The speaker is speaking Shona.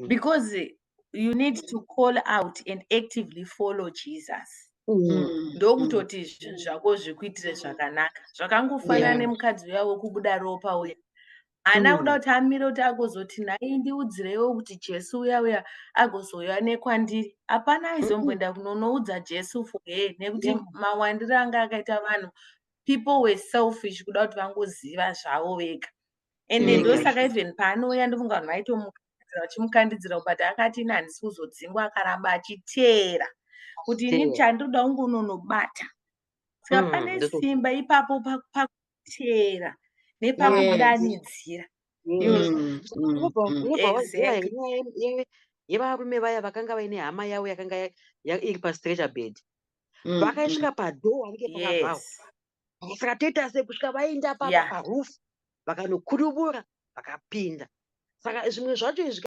Because you need to call out and actively follow Jesus. Ndokutoti zvinhu zvako zvikuitire zvakanaka. Zvakangofanana nemukadzi uya wekubuda ropa uya. Haana kuda kuti amire kuti agozoti, "Nhai, ndiudzireiwo kuti Jesu uya uya agozouya nekwandiri." Hapana aizomboenda kunonoudza Jesu for her, nekuti mawandiro anga akaita vanhu, people were selfish, kuda kuti vangoziva zvavo vega. Ende ndosaka even paanouya, ndofunga vanhu vaitomukandidzira, vachimukandidzira, but akati, "Ini handisi kuzodzingwa." Akaramba achiteera kuti, "Ini Teera. chandoda kungononobata." Saka pane simba ipapo pakuteera nepakudanidzira. Unobva waziva yenyaya yevarume vaya vakanga vaine hama yavo yakanga iri pastretcher bed. Vakaisvika padoor, anenge pakavharwa. Saka toita sei? Kusvika vaenda paroof, vakanokudubura, vakapinda. Saka zvimwe zvacho izvi